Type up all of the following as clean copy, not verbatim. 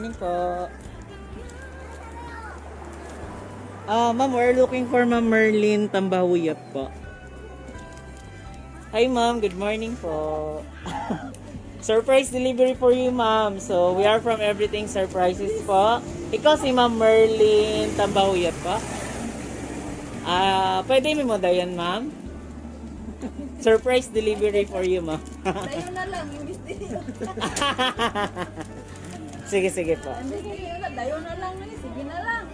Morning po. Ah, ma'am, we're looking for Ma'am Merlin Tambahuyat po. Hi, ma'am. Good morning po. Surprise delivery for you, ma'am. So, we are from Everything Surprises po. Ikaw si Ma'am Merlin Tambahuyat po. Ah, pwede mo dayon, ma'am? Surprise delivery for you, ma'am. Dayon na lang, imbis di. Sige, sige po. Imbis di, dayon na lang eh. Sige na lang.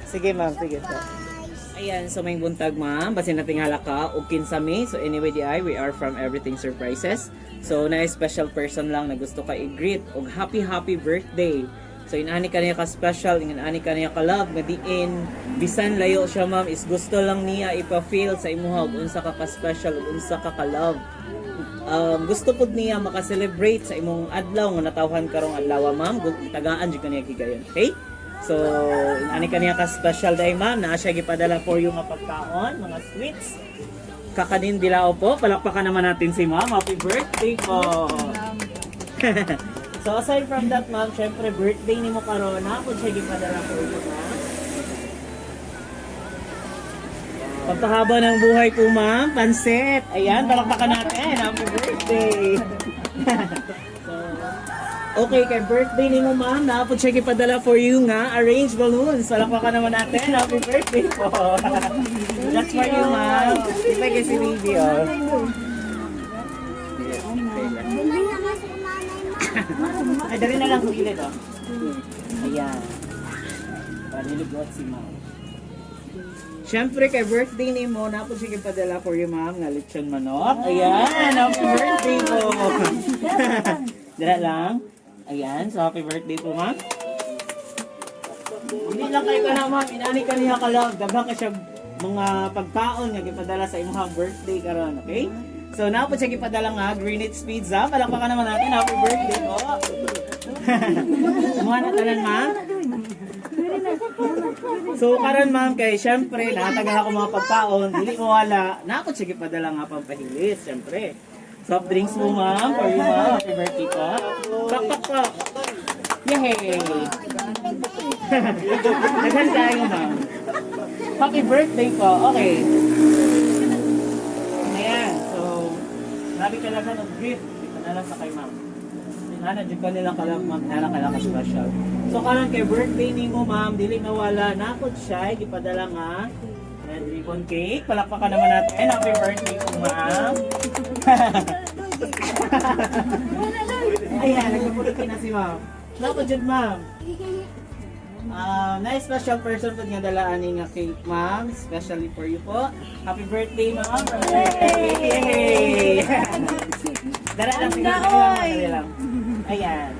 Sige, ma'am, sige po. Ayan, so may buntag, ma'am. Basin nating halaka og kinsa mi. So anyway, di ay, we are from Everything Surprises. So na special person lang na gusto ka i-greet og happy happy birthday. So inani ka niya ka special, inani ka niya ka love nga diin bisan layo siya, ma'am, is gusto lang niya ipa-feel sa imuha og unsa ka ka special ug unsa ka ka love. Gusto pud niya maka-celebrate sa imong adlaw nga natawhan karong adlaw, ma'am. Tagaan jud ka niya gigayon. Okay? So, ani kaniya ka special day, ma'am, naa siya gipadala for you nga pagkaon, mga sweets. Kakanin bilao po. Palakpakan naman natin si ma'am. Happy birthday po. So, aside from that, ma'am, syempre birthday nimo karon, naa pud siya gipadala for you, ma'am. Pagpahaba ng buhay po, ma'am. Pansit. Ayan, palakpakan natin. Happy birthday. So, okay, kay birthday ni mo, ma'am. Naa pud siya gipadala for you nga. Arrange balloons. Palakpakan naman natin. Happy birthday po. That's for you, ma'am. Kita kay si baby, oh. Ay, dali na lang sa gilid, oh. Ayan. Paniligot si ma'am. Siyempre, kay birthday ni mo, naa pud siya gipadala for you, ma'am, nga lechon manok. Ayan, happy birthday po. Dala lang. Ayan, so happy birthday po, ma'am. Hindi lang kayo ka na, ma'am. Inani ka niya ka lang. Daghan ka siya mga pagkaon nga gipadala sa imong birthday karon, okay? So, naa pud siya gipadala nga Greenwich Pizza. Palakpakan naman natin. Happy birthday po. Mga na tanan, ma'am. So karon, ma'am, kay syempre natagal ako mga pagkaon, dili mo wala. Naa pud siya gipadala nga pampahilis, syempre. Soft drinks mo, ma'am, for you, ma'am. Happy birthday po. Pak pak pak. Yay! Daghan tayo, ma'am. Happy birthday po. Okay. Ayan, so grabe talaga ng gift. Ipadala sa kay ma'am. Nana, jud ka nila kalap, ma'am. Nana ka lang ka special. So karon kay birthday nimo, ma'am, dili mawala naa pud siya gipadala nga red ribbon cake. Palakpakan naman natin. Happy birthday po, ma'am. Ayan, nagpupulutin na si ma'am. Naa pud jud, ma'am. Na special person po nga dala ani nga cake, ma'am. Especially for you po. Happy birthday, ma'am. Yay! Dala lang siguro. Dala lang. Ayan.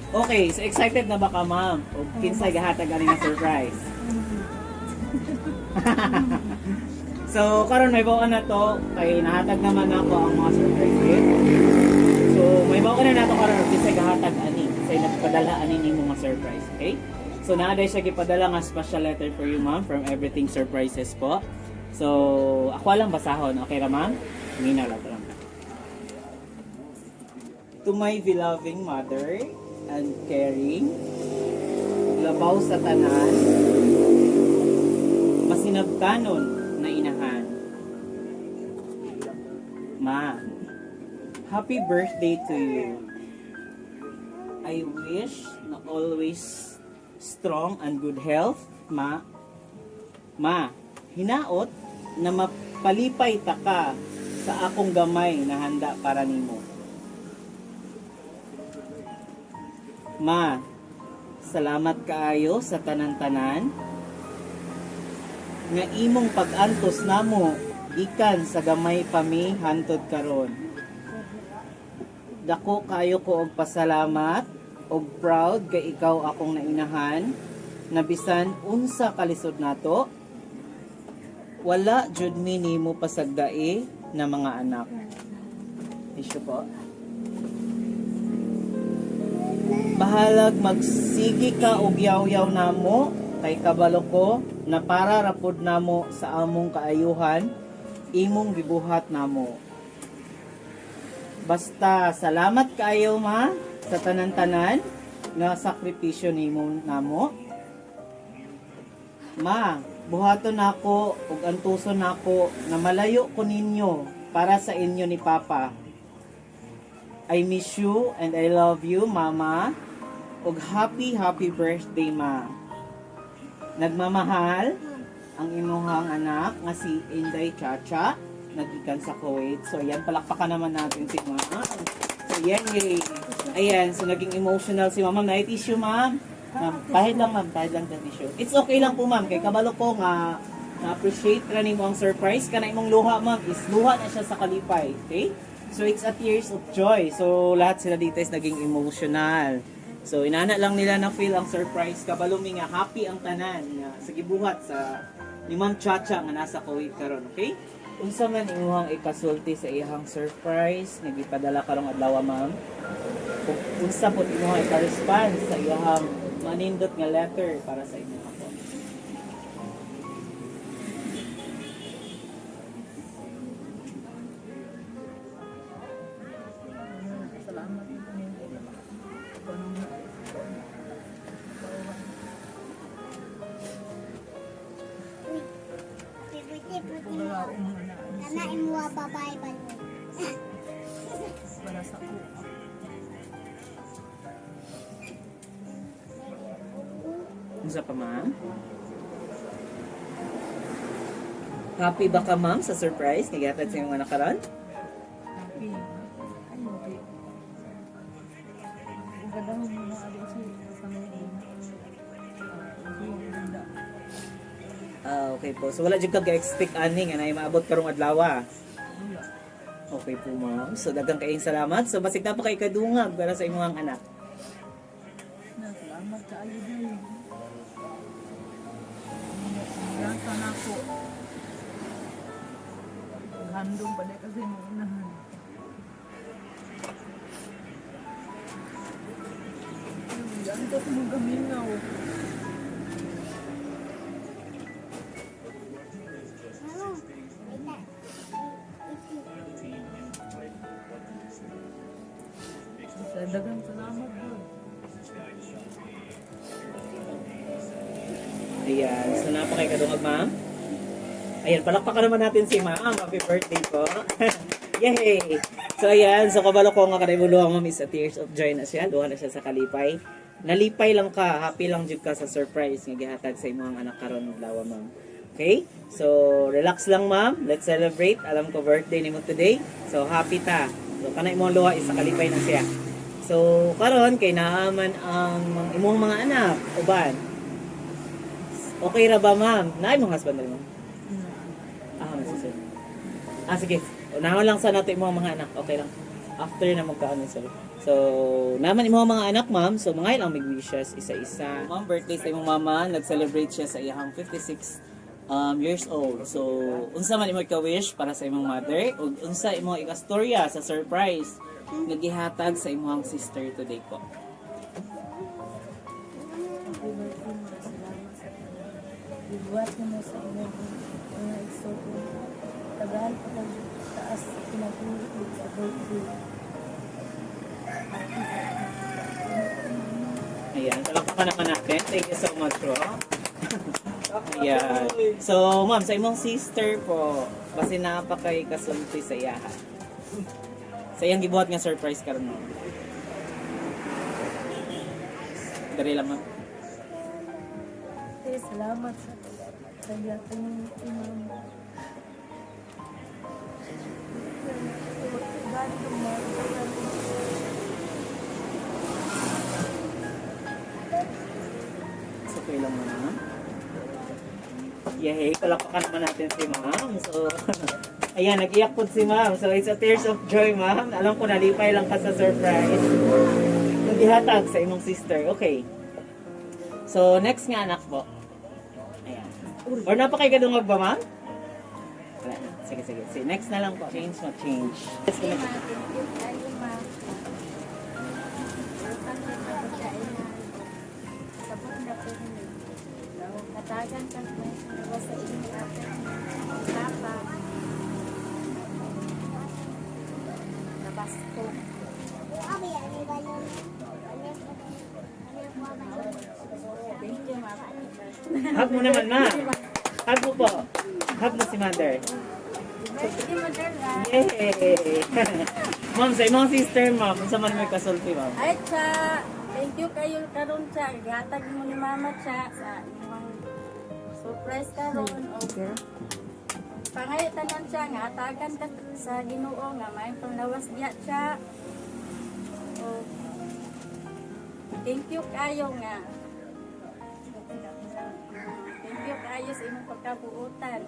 Okay, so excited na ba ka, ma'am? O kinsay gahatag ani nga surprise? So, karon may baon na to kay nahatag naman nako ang mga surprise gift. So, may baon na nato karon og kinsay gahatag ani, kinsay nagpadala ani nimo mga surprise, okay? So, naa day siya gipadala nga special letter for you, ma'am, from Everything Surprises po. So, ako lang basahon, okay ra, ma'am? Mina lang lang. To my beloved mother and caring, labaw sa tanan, masinabtanon na inahan. Ma, happy birthday to you. I wish na always strong and good health, ma. Ma, hinaot na mapalipay ta ka sa akong gamay na handa para nimo. Ma, salamat kaayo sa tanan-tanan nga imong pag-antos namo gikan sa gamay pa mi hantod karon. Dako kayo ko og pasalamat og proud kay ikaw akong nainahan na bisan unsa kalisod nato, wala jud mi nimo pasagdai na mga anak. Tissue po. Bahalag magsigi ka og yaw-yaw namo kay kabalo ko na para rapod namo sa among kaayuhan imong gibuhat namo. Basta salamat kaayo, ma, sa tanan-tanan. Nga sakripisyo nimo namo. Ma, buhaton nako ug antuson nako na malayo ko ninyo para sa inyo ni Papa. I miss you and I love you, Mama. Ug happy happy birthday, Ma. Nagmamahal ang imuhang anak nga si Inday Chacha nagikan sa Kuwait. So ayan, palakpakan naman natin si Ma'am. So yay! Ayan, so naging emotional si Ma'am. Ma'am, tissue, Ma'am. Ma'am, pahid lang, ma'am, pahid lang ng tissue. It's okay lang po, ma'am, kay kabalo ko nga na-appreciate ra nimo ang surprise kana imong luha, ma'am, is luha na siya sa kalipay, okay? So it's a tears of joy. So lahat sila dito is naging emotional. So inana lang nila na feel ang surprise, kabalo mi nga happy ang tanan nga sa gibuhat sa ni Ma'am Chacha nga nasa Kuwait karon, okay? Unsa man imong ikasulti sa iyang surprise nga gipadala karong adlaw, ma'am? Kung unsa pod imong ika-response sa iyang manindot nga letter para sa imong ako? Salamat. Happy birthday, birthday mo. Kana imuha babae balon. Para sa ko. Unsa pa, ma'am? Happy ba ka, ma'am, sa surprise nga gihatag sa imong anak karon? Happy. Ay, okay. Kung kadahon mo na rin siya sa mga. Ah, okay po. So wala jud ka ga-expect ani nga na maabot karong adlaw. Wala. Okay po, ma'am. So daghang kaayong salamat. So basig na pa kay kadungag para sa imong anak. Na, salamat kaayo dahil. Rasa na ako. Handong pa na kasi mo unahan. Yan ka magamingaw. Mama, wait na. Iti. Dagang salamat bro. Ayan. So napakay kadungag, ma'am. Ayan, palakpakan naman natin si ma'am. Happy birthday po. Yay! So ayan, so kabalo ko nga kanay luha, ma'am, is a tears of joy na siya. Luha na siya sa kalipay. Nalipay lang ka, happy lang jud ka sa surprise nga gihatag sa imong anak karon adlaw, ma'am. Okay? So relax lang, ma'am. Let's celebrate. Alam ko birthday nimo today. So happy ta. So kanay imong luha is sa kalipay na siya. So karon kay naaman ang imong mga anak uban. Okay ra ba, ma'am? Naay mong husband rin, ma'am? Ah, sir. Ah, sige. Unahon lang sa natin imong mga anak. Okay lang. After na magkaano, sir. So, naman imong mga anak, ma'am. So, mga ilang mig wishes isa-isa. Ma'am, birthday sa imong mama. Nag-celebrate siya sa iyang 56 years old. So, unsa man imo ka-wish para sa imong mother ug unsa imo ikastorya sa surprise nga gihatag sa imong sister today po? Happy birthday, ma. Salamat sa Gibuhat mo sa imong mga igsoon. Tagahan pa kag taas sa kinabuhi sa birthday. Ayan, palakpakan naman natin. Thank you so much, bro. Ayan. So, ma'am, sa imong sister po, basi na pa kay kasulti sa iyaha. Sa iyang gibuhat nga surprise karon, ma'am. Dali lang, ma'am. Eh, salamat sa gihatag mo imong. Tagahan ko, ma. It's okay lang, ma'am. Yay, palakpakan naman natin si ma'am. So, ayan, nag-iyak po si ma'am. So, it's a tears of joy, ma'am. Alam ko, nalipay lang ka sa surprise. Nung gihatag sa imong sister. Okay. So, next nga anak po. Ayan. Or napakay kadungag ba, ma'am? Wala na. Sige, sige. Sige, next na lang po. Change, ma change. Thank you kayo, ma. Welcome na pagkain na. Sabot na po ni. Katagan kang may sa inyong ate. Papa. Tabasko. Abi, ano balon? Ano? Hug mo naman, ma. Hug mo po. Hug mo si mother. Birthday, mother. Yay! Ma'am, sa imong sister, ma'am, unsa man may kasulti, ma'am? Ay, Cha. Thank you kayo karon, Cha. Gihatag mo ni Mama, Cha, sa imong surprise karon. Okay. Pangayo tanan, Cha, nga hatagan ka sa Ginoo nga may panglawas diya, Cha. O, thank you kayo nga. Thank you kayo sa imong pagkabuutan.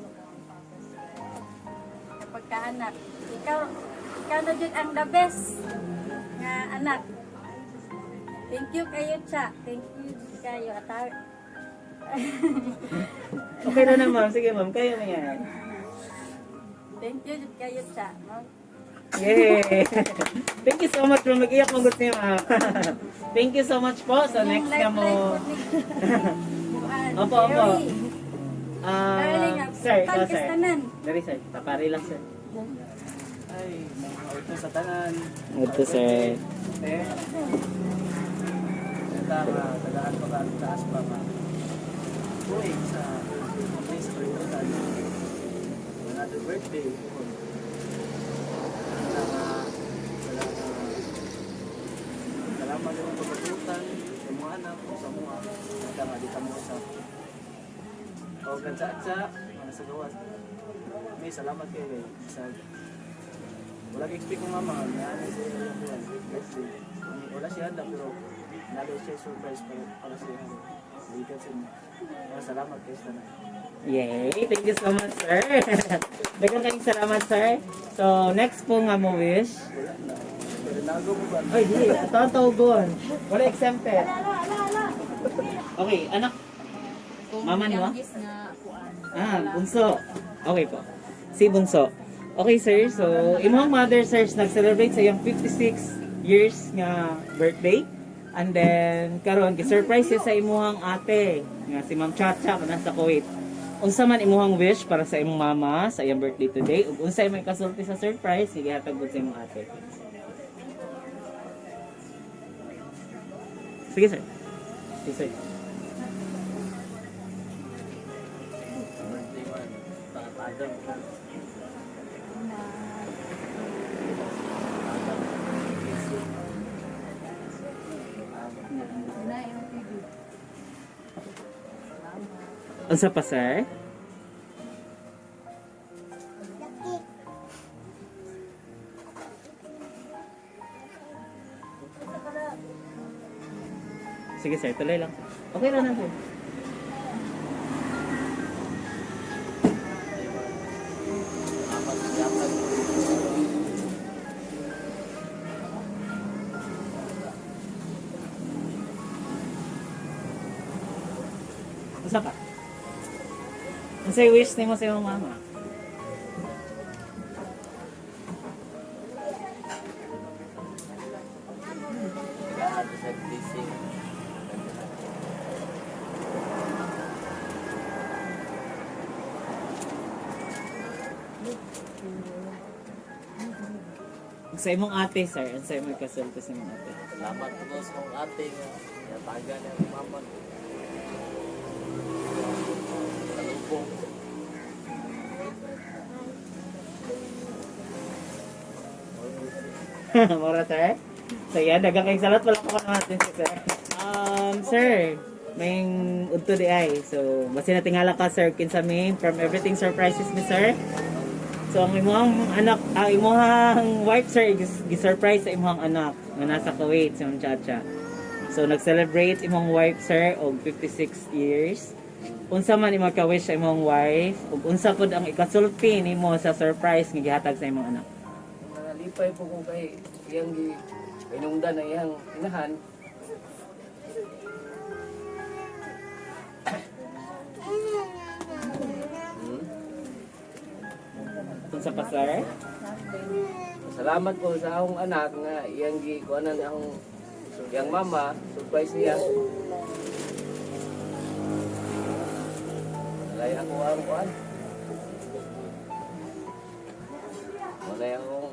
Sa pagkaanak. Ikaw na jud ang the best nga anak. Thank you kayo, Cha. Thank you kayo. Ata Okay na na, ma'am. Sige, ma'am. Kaya mo yan. Thank you jud kayo, Cha. No? Yay! Thank you so much, ma'am. Mag-iyak mong gusto niyo, ma'am. Thank you so much po. So, next na mo. Buwan. Opo, opo. Jerry. Ah, Darling, nga, sir, ikaw, tan sir. kastanan. Dari, sir. Tapari lang, sir. Ay, mga auto sa tanan. Ito, sir. Te. Ito nga, tagaan pa ka, taas pa ka. Tuig sa may sa birthday. Another birthday. Wala nga, wala nga. Salamat sa pagkatutan, sa mga anak, sa mga, ito nga, di ka mo sa o katsa-tsa, mga sa gawas. May salamat kayo kay sa wala ka expect ko nga mga na sa iya buwan birthday. Wala siya handa pero nalo siya surprise para sa iya. Balikan sa inyo. Mga salamat kayo sa tanan. Yay! Thank you so much, sir. Daghang kayong salamat, sir. So, next po nga mo wish. Wala na. Pero nago mo ba? Ay, di. Ito ang tawagon. Wala exempted. Okay, anak. Mama ni mo? Ah, bunso. Okay po. Si Bunso. Okay, sir. So, imong mother, sir, nag-celebrate sa iyang 56 years nga birthday. And then, karon gi-surprise siya sa imuhang ate, nga si Ma'am Chacha, nga nasa Kuwait. Unsa man imuhang wish para sa imong mama sa iyang birthday today, ug unsay may kasulti sa surprise, sige hatag sa imong ate. Sige, sir. Sige, sir. Birthday man. Patagang. Unsa pa, sir? Laki. Sige, sir. Tuloy lang, sir. Okay lang na, sir. Unsa pa? Unsay wish nimo sa imong mama? Tagaan sa blessing. Sa imong ate, sir. Unsay imong kasulti sa imong ate? Salamat po sa akong ate nga natagan ang mama. Salubong. Mora, sir. So, yan. Daghang kayong salamat. Wala ko natin si sir. Sir, may udto di ay. So, basta natingala ka, sir, kinsa mi from Everything Surprises mi, sir. So, ang imuhang anak, ang imuhang wife, sir, gi-surprise sa imuhang anak nga nasa Kuwait, si Ma'am Chacha. So, nag-celebrate imong wife, sir, og 56 years. Unsa man imong ka-wish sa imong wife, ug unsa pud ang ikasulti nimo sa surprise nga gihatag sa imong anak? Nalipay po ko kay iyang gi inungdan ang iyang inahan. Unsa pa, sir? Salamat po sa akong anak nga iyang gi kuanan akong iyang mama, surprise niya. Walay ako ang kuan. Walay akong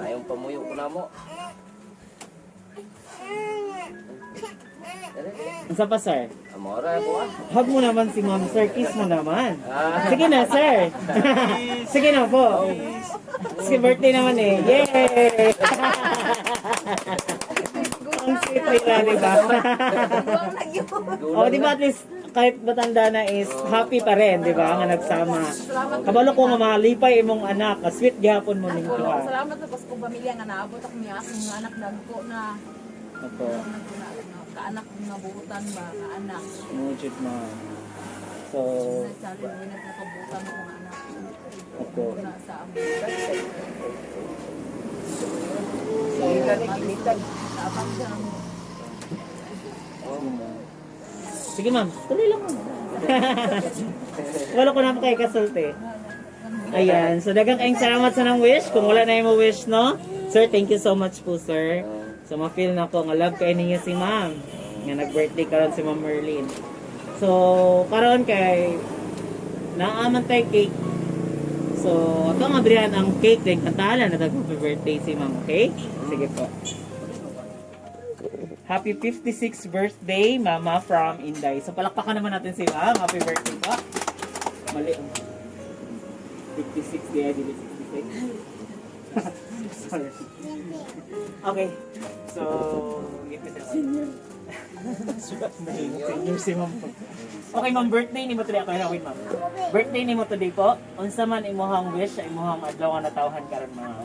ayong pamuyo ko namo. Unsa pa, sir? Amora ko ah. Hug mo naman si ma'am, sir. Kiss mo naman. Ah. Sige na, sir. Sige na po. Sige, birthday naman eh. Yay! Ang sweet nila, di ba? Oh, di ba at least kahit matanda na is happy pa rin, di ba? Nga nagsama. Kabalo ko nga malipay imong anak, ah, sweet gyapon mo ning duha. Salamat sa Pasko pamilya nga naabot ako niya akong mga anak dagko na. Opo. Nagko na nga kaanak nga buutan ba nga anak. Mujud, ma'am. So, Sa challenge winag nakabutan ko mga anak. opo. Na sa amo. Tabang siya. Sige ma'am, tuloy lang ma'am. Wala ko na kay kasulti. Ayan, so daghang kayong salamat sa nang wish. Kung wala na yung wish, no? Sir, thank you so much po, sir. So, ma-feel na ko nga love kay ninyo si ma'am. Nga nag-birthday karon si Ma'am Merlin. So, karon kay naaman tay cake. So, ato nga abrihan ang cake din kantahan na happy birthday si ma'am, okay? Sige po. Happy 56th birthday, Mama from Inday. So, palakpakan naman natin si Ma'am. Happy birthday po. Mali. 56 di ay, dili 66. Sorry. Okay. So, give me the Senior. Senior si Ma'am po. Okay, ma'am, birthday ni mo today. Ako na, wait, ma'am. Birthday ni mo today po. Unsa man imuhang wish sa imuhang adlaw nga natawhan karon, ma'am?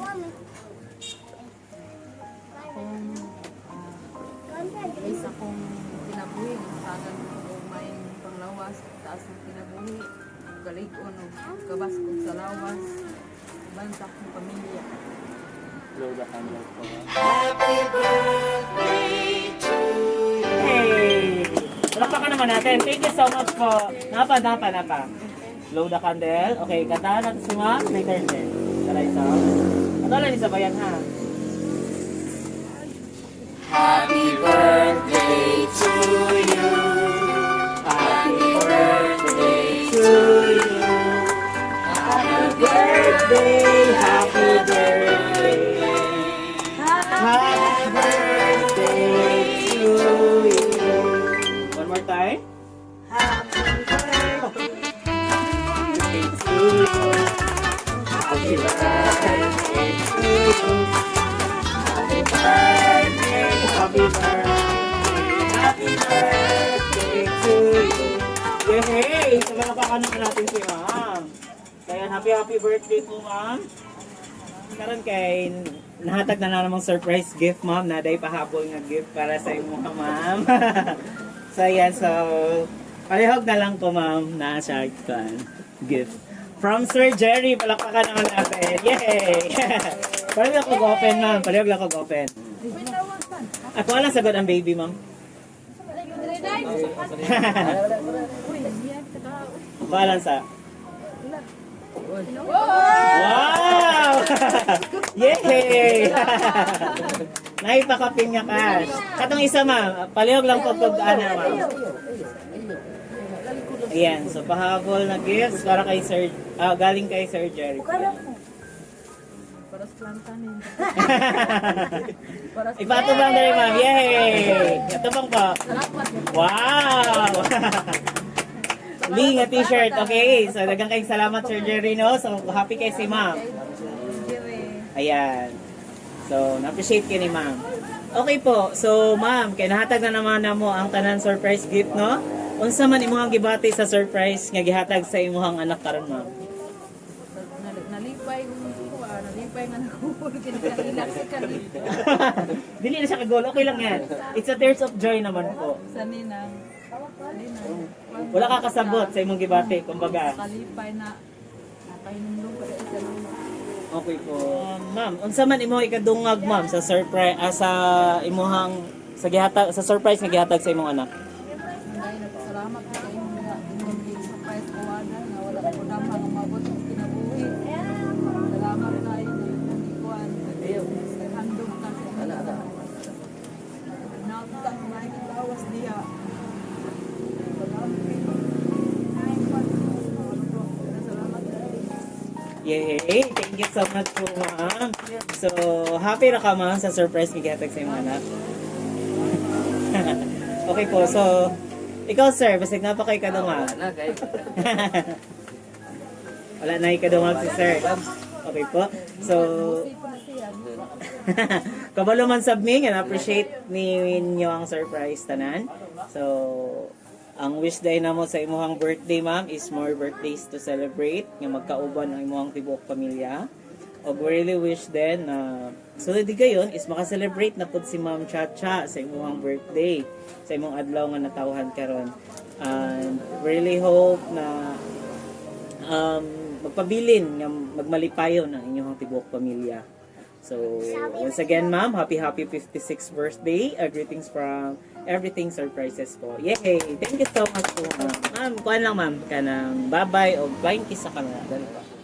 Is akong kinabuhi, tagan ko may panglawas, taas ng kinabuhi, galig-on o gabas ko sa lawas, uban sa akong pamilya. Blow the candle po. Hey! Palakpakan naman natin. Thank you so much po. Napa, napa, napa. Blow the candle. Okay, kantahan natin si ma'am. Later din. Tara isa. Ato lang isa ba yan ha? Happy birthday to you. Happy birthday to you. Happy birthday, happy birthday. Happy birthday to you. One more time. Happy birthday to you. Happy birthday to you. Happy birthday, happy birthday, happy birthday to you. Yay! So, palakpakan naman natin si ma'am. Kaya happy happy birthday po, ma'am. Karon kay nahatag na namang surprise gift, ma'am. Naday pahabol nga gift para sa imo ka, ma'am. So ayan, so palihog na lang ko, ma'am, na siya kan gift. From Sir Jerry, palakpakan naman natin. Yay! Palihog lang ko open, ma'am. Palihog lang ko open. Ako lang sagot ang baby, ma'am. Balan sa. Wow! Yay! Naipakapin nga cash. Katong isa, ma'am. Palihog lang po pag ano, ma'am. Ayan, so pahabol na gifts para kay Sir, galing kay Sir Jerry. Para sa planta ni. Ipatubang dali, ma'am. Yay! Atubang po. Salamat. Wow! Lee nga t-shirt. Okay, so daghang kayong salamat, Sir Jerry, no? So happy kay si ma'am. Ayan. So, na-appreciate kayo ni ma'am. Okay po. So, ma'am, kay nahatag na naman na mo ang tanan surprise gift, no? Unsa man imong gibati sa surprise nga gihatag sa imong anak karon, ma'am? Nalipay ko ah, nalipay nga nakuhul kini sa kanila. Dili na siya kagol. Okay lang yan. It's a tears of joy naman po. Sa ninang. Ninang. Wala ka kasabot sa imong gibati, kumbaga. Kalipay na napahinumdum pa dahil sa luma. Okay po. Ma'am, unsa man imo ikadungag, ma'am, sa surprise sa imuhang sa gihatag sa surprise nga gihatag sa imong anak? Dahil nagpasalamat ko sa imong mga imong surprise ko wala nga wala ko dama nga mabot ang kinabuhi. Salamat kayo na imong gikuan. Handog ka sa Nakita ko makikitawas diha. Salamat kayo. Yay! Thank you so much po, ma'am. So, happy ra ka, ma'am, sa surprise nga gihatag sa imong anak. Okay po, so ikaw, sir, basig na pa kay kadungag. Wala na kay. Wala na ikadungag si sir. Okay po. So, kabalo man sab mi and appreciate ninyo ang surprise tanan. So, ang wish day namo sa imuhang birthday, ma'am, is more birthdays to celebrate nga magkauban ang imuhang tibuok pamilya. Og we really wish then na sunod di gayon is maka-celebrate na pud si Ma'am Chacha sa imuhang birthday, sa imong adlaw nga natawhan karon. And we really hope na magpabilin nga magmalipayon ang inyong tibuok pamilya. So, once again, ma'am, happy happy 56th birthday. Greetings from Everything Surprises po. Yay! Thank you so much po, ma'am. Ma'am, kuan lang, ma'am. Kanang bye-bye o blind kiss sa camera. Dali po.